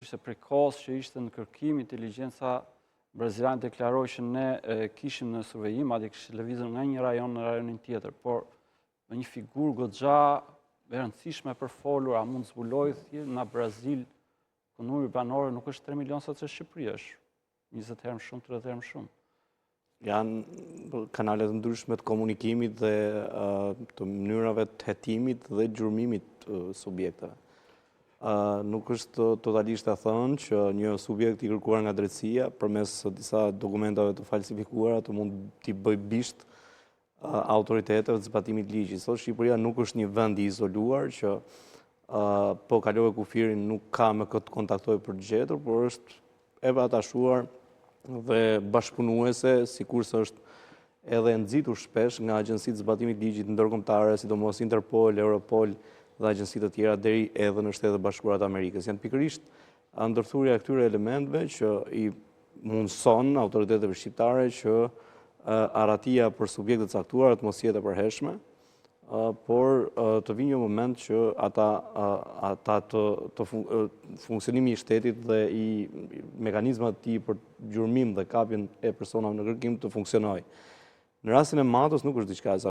Ishte prej kohës që ishte në kërkim, inteligjenca braziliane deklaroi që ne e kishim në survejim, madje kishte lëvizur nga një rajon në rajonin tjetër, por me një figurë goxha e rëndësishme e përfolur, a mund të zbulojë thjesht në Brazil, ku numri i banorëve nuk është 3 milion sa që Shqipëria, është 20 herë më shumë, 30 herë më shumë. Janë kanale të ndryshme të komunikimit dhe të mënyrave të hetimit dhe gjurmimit të subjekteve. Nuk është totalisht e thënë që një subjekt i kërkuar nga drejtësia përmes disa dokumentave të falsifikuara të mund t'i bëjë bisht autoriteteve të zbatimit të ligjit. Sot Shqipëria nuk është një vend i izoluar që po kalove kufirin nuk ka me kë të kontaktojë për të gjetur, por është e atashuar dhe bashkëpunuese, sikurse është edhe nxitur shpesh nga agjencitë e zbatimit të ligjit ndërkombëtare, sidomos Interpol, Europol dhe agjenci të tjera deri edhe në Shtetet e Bashkuara të Amerikës. Janë pikërisht ndërthurja e këtyre elementëve që i mundëson autoriteteve shqiptare që arratia për subjekte të caktuara të mos jetë e përhershme, por të vijë një moment që ata ata të, të funksionimi i shtetit dhe i mekanizmat e tij për gjurmim dhe kapjen e personave në kërkim të funksionojë. Në rastin e Matos nuk është diçka e.